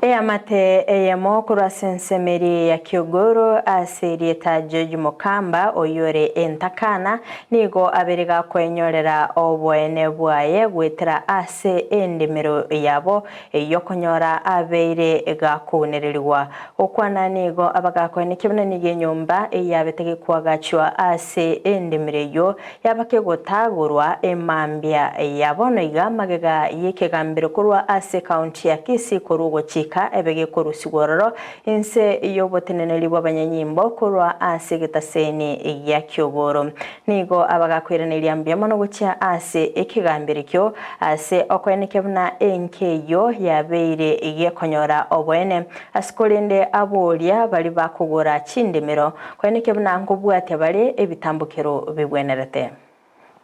Eamate eyemo korwa ase ensemo eria ya Kiogoro ase erieta George Mokamba oyore entakana nigo abere gakoenyorera oboene bwaye goetera ase endemero yabo eyokonyora abeire gakounererigwa. Gokwana nigo abagakoenekia buna nigo enyomba eyabete gekwagachwa ase endemero eyio Yaba kegotagorwa emambia ya bono iga magega y'ekegambero korwa ase ekaunti ya Kisii korwa ogochika ebe gekorusigwa ororo inse y'oboteneneri bw'abanyanyimbo korwa ase egetaseni gia Kiogoro. Nigo abagakoiraneria mbuya mono gochia ase ekegambero ekio ase okoenekia buna enka eyio yabeire gekonyora oboene ase korende aboria baria bakogora chindemero Koenekia buna nkobwatia bare ebitambokero bigwenerete.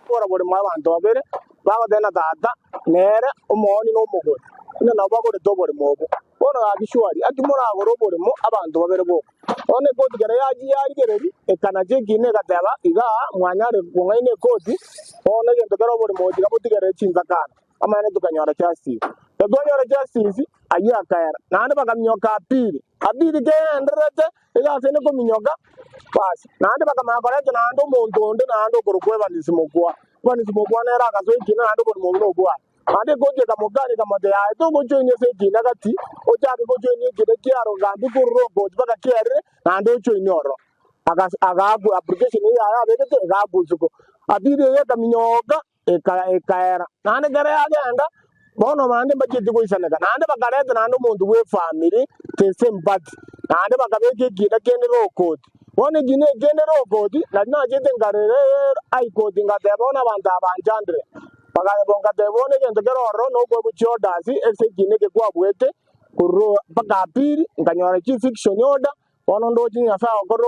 Kora borimo abanto babere bagoteba na tata nere omooni na omogori, buna nabo bagorete oborimo obwo. Bono gaki shuari, aki moragore oborimo abanto babere boka? Bono ekoti kera yachia yarigereria, ekanacha ekiina egateba, Igaa mwanyare kong'aina ekoti, bono egento kere oborimo obo tiga botigerere chinsakana. Amaene tokanyora justice. Ekero twanyora justice, ayio akaera. Naende bakaminyoka appeal. Appeal kegendererete, Egasi ende kominyoka, basi, naende bakamanya koreta naende omonto onde naende okorokwa Evanisi mokwa. Evanisi mokwa nere agasoa ekiina naende oborimo obwo nobwaye. Naende ekoti ekamokania ekamotebia, Aye togochoinia ase ekiina gati, ochake gochoinia ekiina kiaro gambi korwa rokoti mpaka kiarire, naende ochoinie ororo. Agas agaakwa application eyio yaye abegete egaakwa isiko. Appeal eyio ekaminyoka. Ekaera. Naende ekero yagenda, bono bande mbachieti goisaneka, naende bakareta naende omonto bw'efamiri the same party, naende bakabeka ekiina kende rokoti. Bono ekiina eke kende rokoti, nari nachete nkarera High Court ngateba bono abanto aba banchandire. Bakayeba ngateba bono egento kere ororo nokoegwa chiorders ase ekiina eke kwabuete korwa mpaka appeal, nkanyora chi eviction order, bono ndoche Nyasae agokorire.